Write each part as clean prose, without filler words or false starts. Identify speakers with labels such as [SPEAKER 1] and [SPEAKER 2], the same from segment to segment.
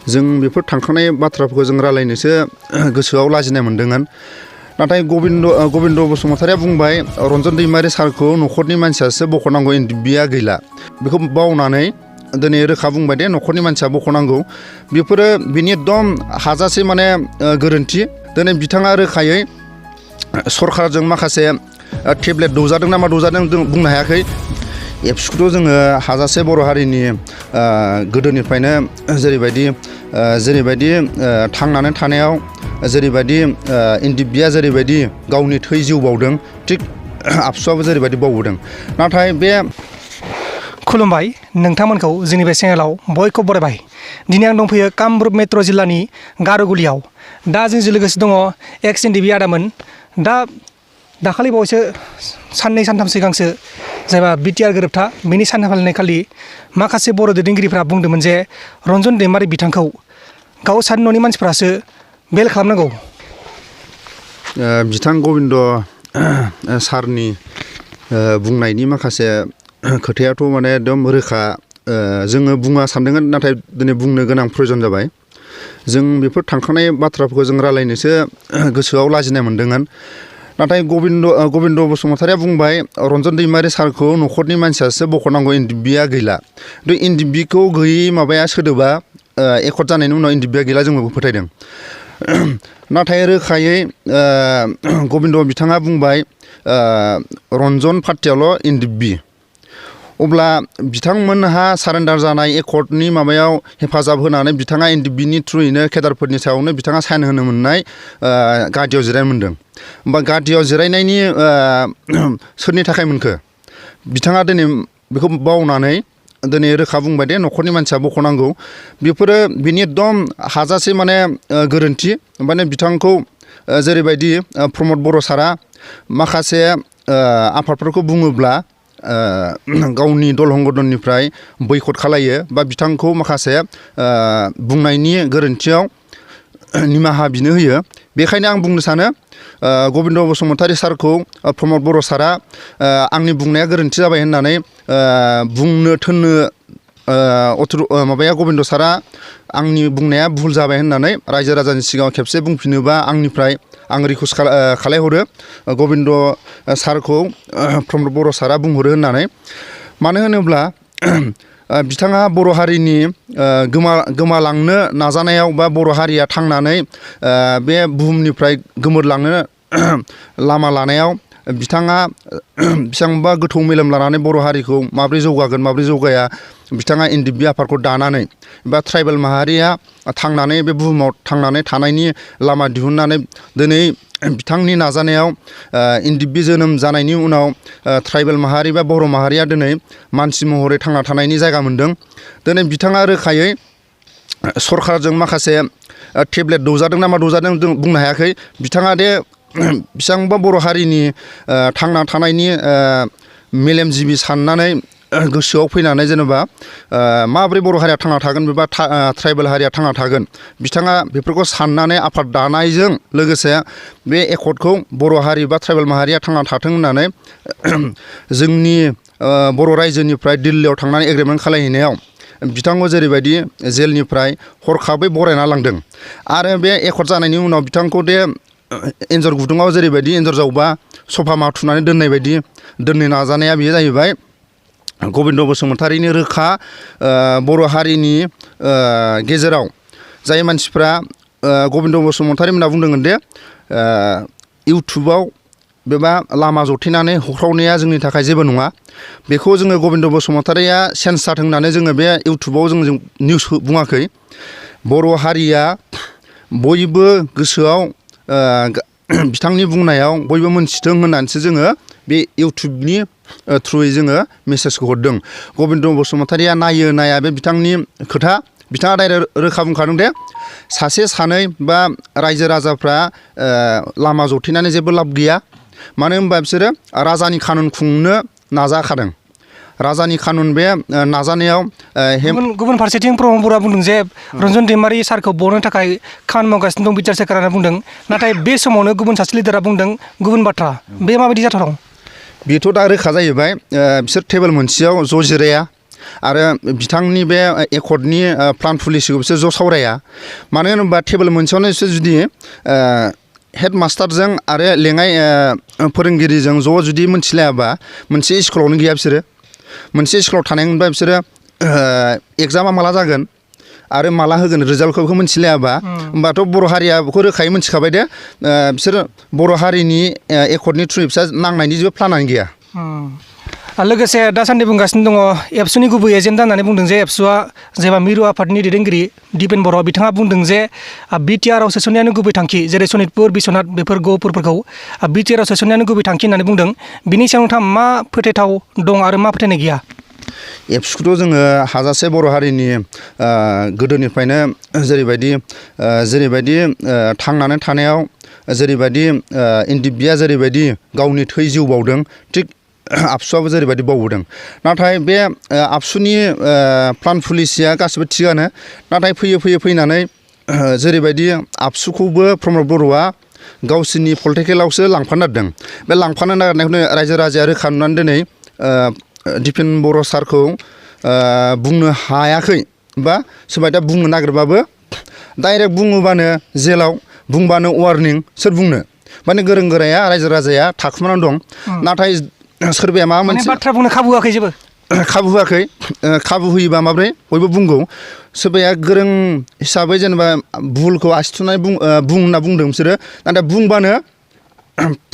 [SPEAKER 1] जों बेफोर थांखांनाय बाथ्राफोरखौ जों रायलायनोसो गोसोआव लाजिनाय मोनदोंमोन। नाथाय गबिन्द बसुमतारिया बुंबाय रन्जन दैमारि सारखौ न'खरनि मानसियासो बख'नांगौ, एनडिबिआ गैला। बेखौ बावनानै दिनै रोखा बुंबाय दे न'खरनि मानसिया बख'नांगौ। बेफोरो बिनि एकदम हाजासे माने गोरोन्थि। दिनै बिथाङा रोखायै सरखारजों माखासे टेब्लेट दौजादों ना मा दौजादों जों बुंनो हायाखै। एबसुखौथ' जोङो हाजासे बर' हारिनि गोदोनिफ्रायनो जेरैबायदि थांनानै थानायाव जेरैबायदि एनडिबिआ जेरैबायदि गावनि थै जिउ बावदों, थिग आबसुआबो जेरैबायदि बावबोदों। नाथाय बे
[SPEAKER 2] खुलुमबाय नोंथांमोनखौ जोंनि बे चेनेलाव बयखौ बरायबाय। दिनै आं दंफैयो कामरुप मेट्र' जिल्लानि गार'गुलियाव। दा जोंजों लोगोसे दङ एक्स एनडिबि आदामोन। दा दाखालि बावैसो साननै सानथाम सिगांसो जायबा बिटिआर गोरोबथा बेनि सान फालिनाय खालि माखासे बर' दैदेनगिरिफ्रा बुंदोंमोन जे रन्जन दैमारि बिथांखौ गावसानि न'नि मानसिफ्रासो बेल खालामनांगौ।
[SPEAKER 1] बिथां गबिन्द सारनि बुंनायनि माखासे खोथायाथ' माने एकदम रोखा। जोङो बुङा सानदोंमोन, नाथाय दिनै बुंनो गोनां प्रयजन जाबाय। जों बेफोर थांखांनाय बाथ्राफोरखौ जों रायलायनोसो गोसोआव लाजिनाय मोनदोंमोन। नाथाय गबिन्द बसुमतारिया बुंबाय रन्जन दैमारि सारखौ न'खरनि मानसियासो बख'नांगौ, एनडिबिआ गैला। बे एनडिबिखौ गैयै माबाया सोदोबा एकर्ड जानायनि उनाव एनडिबिआ गैला जोंबो फोथायदों। नाथाय रोखायै गबिन्द बिथाङा बुंबाय रन्जन पार्टियावल' एनडिबि। अब्ला बिथांमोनहा सारेन्डार जानाय एकर्डनि माबायाव हेफाजाब होनानै बिथाङा एनडिबिनि थ्रुयैनो केडारफोरनि सायावनो बिथाङा साइन होनो मोननाय गादियाव जिरायनो मोनदों। होमबा गादियाव जिरायनायनि सोरनि थाखाय मोनखो? बिथाङा दिनै बेखौ बावनानै दिनै रोखा बुंबाय दे न'खरनि मानसिया बख'नांगौ। बेफोरो बिनि एकदम हाजासे माने गोरोन्थि। माने बिथांखौ जेरैबायदि प्रमद बर' सारा माखासे आफादफोरखौ बुङोब्ला गावनि दल हंगदननिफ्राय बैकट खालायो बा बिथांखौ माखासे बुंनायनि गोरोन्थियाव निमाहा बिनो होयो। बेखायनो आं बुंनो सानो गबिन्द बसुमतारि सारखौ प्रमद बर' सारा आंनि बुंनाया गोरोन्थि जाबाय होननानै बुंनो थोननो गबिन्द सारा आंनि बुंनाया भुल जाबाय होननानै रायजो राजानि सिगाङाव खेबसे बुंफिनोबा आंनिफ्राय आं रिकुवेस्ट खालायहरो गबिन्द सारखौ प्रमद बर' सारा बुंहरो होननानै। मानो होनोब्ला बिथाङा बर' हारिनि गोमालांनो नाजानायाव बा बर' हारिया थांनानै बे बुहुमनिफ्राय गोमोरलांनो लामा लानायाव बिथाङा बेसेबांबा गोथौ मेलेम लानानै बर' हारिखौ माब्रै जौगागोन माब्रै जौगाया बिथाङा एनडिबि आफादखौ दानानै बा ट्राइबेल माहारिया थांनानै बे बुहुमाव थांनानै थानायनि लामा दिहुननानै दिनै बिथांनि नाजानायाव एनडिबि जोनोम जानायनि उनाव ट्राइबेल माहारि बा बर' माहारिया दिनै मानसि महरै थांना थानायनि जायगा मोनदों। दिनै बिथाङा रोखायै सरखारजों माखासे टेब्लेट दौजादों ना मा दौजादों जों बुंनो हायाखै। बिथाङा दे बेसेबांबा बर' हारिनि थांना थानायनि मेलेमजिबि साननानै गोसोआव फैनानै जेनेबा माब्रै बर' हारिया थांना थागोन बेबा ट्राइबेल हारिया थांना थागोन, बिथाङा बेफोरखौ साननानै आफाद दानायजों लोगोसे बे एकर्डखौ बर' हारि बा ट्राइबेल माहारिया थांना थाथों होननानै जोंनि बर' रायजोनिफ्राय दिल्लीयाव थांनानै एग्रिमेन्ट खालामहैनायाव बिथांखौ जेरैबायदि जेलनिफ्राय हरखाबै बरायना लांदों आरो बे एकर्ड जानायनि उनाव बिथांखौ दे एन्जर गुदुङाव जेरैबायदि एन्जर जावबा सफा माथुनानै दोननाय बायदि दोननो नाजानाया बेयो जाहैबाय गबिन्द बसुमतारिनि रोखा बर' हारिनि गेजेराव जाय मानसिफ्रा गबिन्द बसुमतारि मोनहा बुंदोंमोन दे इउटुबाव बेबा लामा जथेनानै होख्रावनाया जोंनि थाखाय जेबो नङा। बेखौ जोङो गबिन्द बसुमतारिया सेन्स जाथों होननानै जोङो बे इउटुबाव जों निउस बुङाखै। बर' हारिया बयबो गोसोआव बिथांनि बुंनायाव बयबो मोनथिथों होननानैसो जोङो बे इउटुबनि थ्रुयै जोङो मेसेजखौ हरदों। गबिन्द बसुमतारिया नायो नाया बे बिथांनि खोथा। बिथाङा डाइरेक्ट रोखा बुंखादों दे सासे सानै बा रायजो राजाफ्रा लामा जथेनानै जेबो लाब गैया। मानो होनबा बिसोरो राजानि कानुन खुंनो नाजाखादों। राजानि कानुन बे नाजानायाव
[SPEAKER 2] गुबुन फारसेथिं प्रमद बर'आ बुंदों जे रन्जन दैमारि सारखौ बर'नो थाखाय खामानि मावगासिनो दं बिटिआर सोरखारा बुंदों। नाथाय बे समावनो गुबुन सासे लिडारा बुंदों गुबुन बाथ्रा। बे माबायदि जाथाव दं?
[SPEAKER 1] बेथ' दा रोखा जाहैबाय बिसोर टेबोल मोनसेयाव ज' जिराया। आरो बिथांनि बे एकर्डनि प्लान पलिसिखौ बिसोर ज' सावराया मानो होनोबा टेबोल मोनसेयावनो बिसोर जुदि हेड मास्टारजों आरो लेङाइ फोरोंगिरिजों ज' जुदि मोनथिलायाबा मोनसे स्कुलावनो गैया बिसोरो मोनसे स्कुलाव थानाय मोनबा बिसोरो एगजामा माला जागोन आरो माला होगोन रिजाल्टखौ बेखौ मिथिलायाबा होमबाथ' बर' हारिया बेखौ रोखायै मिथिखाबाय दे बिसोर बर' हारिनि एकर्डनि थ्रुयै बिसोर नांनायनि जेबो प्लानानो गैया
[SPEAKER 2] लोगोसे दासान्दि बुंगासिनो दङ एबसुनि गुबै एजेन्डा होननानै बुंदों जे एबसुआ जेनेबा मिरु आफादनि दैदेनगिरि दिपेन बर' बिथाङा बुंदों जे बिटिआरआव सोसननायानो गुबै थांखि जेरै सनितपुर बिश्वनाथ बेफोर गहपुरफोरखौ बिटिआरआव सोसननायानो गुबै थांखि होननानै बुंदों बिनि सायाव नोंथाङा मा फोथायथाव दं आरो मा फोथायनाय गैया
[SPEAKER 1] एबसुखौथ' जोङो हाजासे बर' हारिनि गोदोनिफ्रायनो जेरैबायदि थांनानै थानायाव जेरैबायदि एनडिएफबिआ जेरैबायदि गावनि थै जिउ बावदों थिग आबसुआबो जेरैबायदि बावबोदों नाथाय बे आबसुनि प्लान पलिसिया गासिबो थिगानो नाथाय फैनानै जेरैबायदि आबसुखौबो प्रमद बर'आ गावसोरनि पलिटिकेलावसो लांफानो नागिरदों बे लांफानो नागिरनायखौनो रायजो राजाया रोखा नुनानै दिनै दिपेन बर' सारखौ बुंनो हायाखै बा सोरबा दा बुंनो नागिरबाबो डाइरेक्ट बुङोबानो जेलाव बुंबानो वार्निं सोर बुंनो माने गोरों गोराया रायजो राजाया थाखुमानानै दं नाथाय सोरबाया माबा मोनसे
[SPEAKER 2] बाथ्रा बुंनो खाबु होआखै जेबो
[SPEAKER 1] खाबु होयोबा माब्रै बयबो बुंगौ सोरबाया गोरों हिसाबै जेनेबा भुलखौ आसि थुनानै बुं होनना बुंदों बिसोरो नाथाय बुंबानो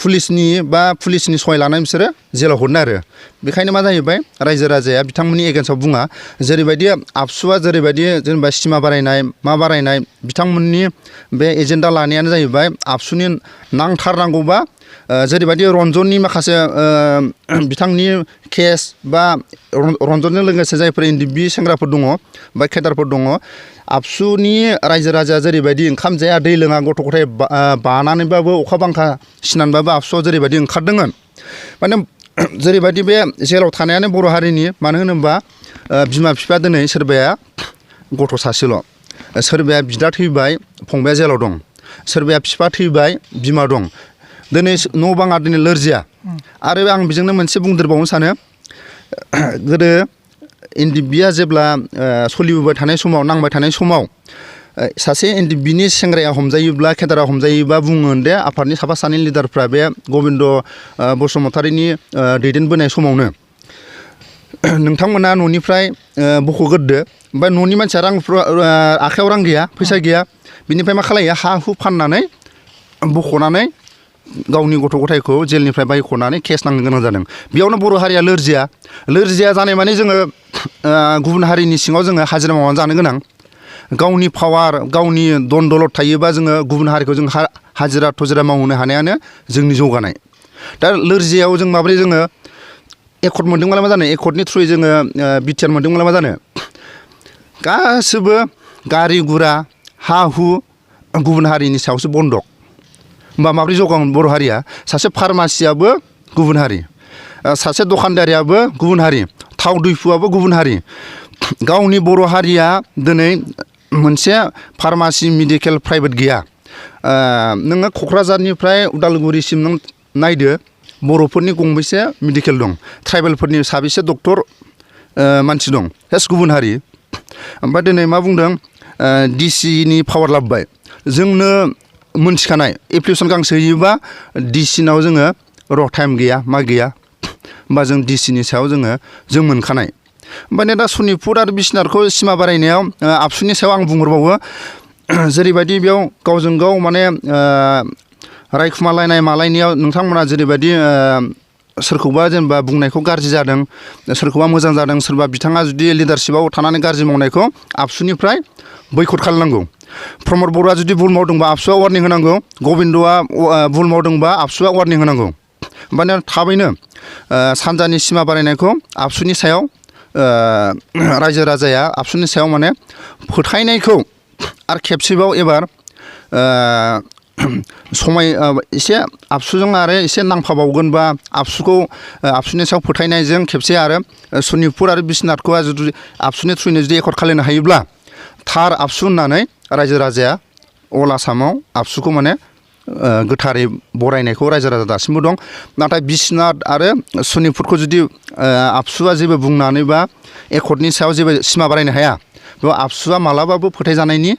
[SPEAKER 1] पुलिसनि सहाय लानानै बिसोरो जेलाव हरनो आरो बेखायनो मा जाहैबाय रायजो राजाया बिथांमोननि एगेन्स्टआव बुङा जेरैबायदि आबसुआ जेरैबायदि जेनेबा सिमा बारायनाय मा बारायनाय बिथांमोननि बे एजेन्डा लानायानो जाहैबाय आबसुनि नांथारनांगौबा जेरैबायदि रन्जननि माखासे बिथांनि केस बा रन्जनजों लोगोसे जायफोर एनडिएफबि सेंग्राफोर दङ बा केडारफोर दङ आबसुनि रायजो राजाया जेरैबायदि ओंखाम जाया दै लोङा गथ' गथाय बानानैबाबो अखा बांखा सिनानैबाबो आबसुआव जेरैबायदि ओंखारदोंमोन माने जेरैबायदि बे जेलाव थानायानो बर' हारिनि मानो होनोबा बिमा बिफा दिनै सोरबाया गथ' सासेल' सोरबाया बिदा थैबाय फंबाया जेलाव दं सोरबाया बिफा थैबाय बिमा दं दिनै न' बाङा दिनै लोरजिया आरो आं बेजोंनो मोनसे बुंदेरबावनो सानो गोदो एनडिएफबिआ जेब्ला सोलिबोबाय थानाय समाव नांबाय थानाय समाव सासे एनडिएफबिनि सेंग्राया हमजायोब्ला केदारा हमजायोबा बुङो दे आफादनि साफा सानै लिडारफ्रा बे गबिन्द बसुमतारीनि दैदेनबोनाय समावनो नोंथांमोना न'निफ्राय बख'गोरदो ओमफ्राय न'नि मानसिया आखायाव रां गैया फैसा गैया बिनिफ्राय मा खालायो हा हु फाननानै बख'नानै गावनि गथ' गथायखौ जेलनिफ्राय बायख'नानै केस नांनो गोनां जादों बेयावनो बर' हारिया लोरजिया जानाय माने जोङो गुबुन हारिनि सिङाव जोङो हाजिरा मावनानै जानो गोनां गावनि पावार गावनि दन दौलत थायोबा जोङो गुबुन हारिखौ जों हाजिरा थजिरा मावहोनो हानायानो जोंनि जौगानाय दा लोरजियाव जों माबोरै जोङो एकर्ड मोनदोंब्ला मा जानो एकर्डनि थ्रुयै जोङो बिटिआर मोनदोंब्ला मा जानो गासिबो गारि गुरा हा हु गुबुन हारिनि सायावसो बन्दक होमबा माबोरै जौगागोन बर' हारिया सासे फार्मासियाबो गुबुन हारि सासे दखानदारियाबो गुबुन हारि थाव दैफुआबो गुबुन हारि गावनि बर' हारिया दिनै मोनसे फार्मासि मेडिकेल प्राइभेट गैया नोङो क'क्राझारनिफ्राय उदालगुरिसिम नों नायदो बर'फोरनि गंबेसे मेडिकेल दं ट्राइबेलफोरनि साबेसे डक्टर मानसि दं हेस गुबुन हारि ओमफ्राय दिनै मा बुंदों डिसिनि पावार लाबोबाय जोंनो मोनथिखानाय एप्लिकेसन गांसे होयोबा डिसिनाव जोङो टाइम गैया मा गैया होमबा जों डिसिनि सायाव जों मोनखानाय ओमफ्राय दा सनितपुर आरो बिश्वनाथखौ सिमा बारायनायाव आबसुनि सायाव आं बुंहरबावो जेरैबायदि बेयाव गावजों गाव माने रायखुमालायनाय मालायनायाव नोंथांमोना जेरैबायदि सोरखौबा जेनेबा बुंनायखौ गाज्रि जादों सोरखौबा मोजां जादों सोरबा बिथाङा जुदि लिडारशिपआव थानानै गाज्रि मावनायखौ आबसुनिफ्राय बैकट खालामनांगौ प्रमद बर'आ जुदि भुल मावदोंबा आबसुआ वार्निं होनांगौ गबिन्दआ भुल मावदोंबा आबसुआ वार्निं होनांगौ होमबानो थाबैनो सानजानि सिमा बारायनायखौ आबसुनि सायाव रायजो राजाया आबसुनि सायाव माने फोथायनायखौ आरो खेबसेबाव एबार एसे आबसुजों आरो एसे नांफाबावगोन बा आबसुनि सायाव फोथायनायजों खेबसे आरो सनितपुर आरो बिश्वनाथखौ जुदि आबसुनि थ्रुयैनो जुदि एकर्ड खालामनो हायोब्ला थार आबसु होननानै रायजो राजाया अल आसामाव आबसुखौ माने गोथारै बरायनायखौ रायजो राजा दासिमबो दं। नाथाय बिस्वनाथ आरो सनितपुरखौ जुदि आबसुआ जेबो बुंनानै बा एकर्डनि सायाव जेबो सिमा बारायनो हाया, बेयाव आबसुआ मालाबाबो फोथायजानायनि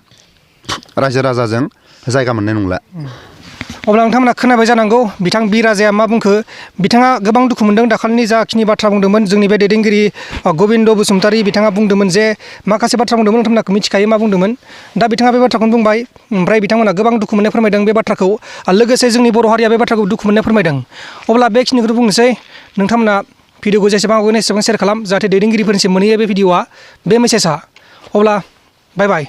[SPEAKER 1] रायजो राजाजों जायगा मोननाय नंला।
[SPEAKER 2] अब्ला नोंथांमोना खोनाबाय जानांगौ बिथां बि राजाया मा बुंखो। बिथाङा गोबां दुखु मोनदों दाखालिनि जाखिनि बाथ्रा बुंदोंमोन। जोंनि बे दैदेनगिरि गबिन्द बसुमतारी बिथाङा बुंदोंमोन जे माखासे बाथ्रा बुंदोंमोन, नोंथांमोना मिथिखायो मा बुंदोंमोन। दा बिथाङा बे बाथ्राखौनो बुंबाय, ओमफ्राय बिथांमोना गोबां दुखु मोननाय फोरमायदों बे बाथ्राखौ। लोगोसे जोंनि बर' हारिया बे बाथ्राखौ दुखु मोननाय फोरमायदों। अब्ला बेखिनिखौनो बुंनोसै। नोंथांमोना भिडिअखौ जेसेबां हागौ एसेबां शेयार खालाम, जाहाथे दैदेनगिरिफोरनिसिम मोनहैयो बे भिडिअआ, बे मेसेजआ। अब्ला बाय बाय।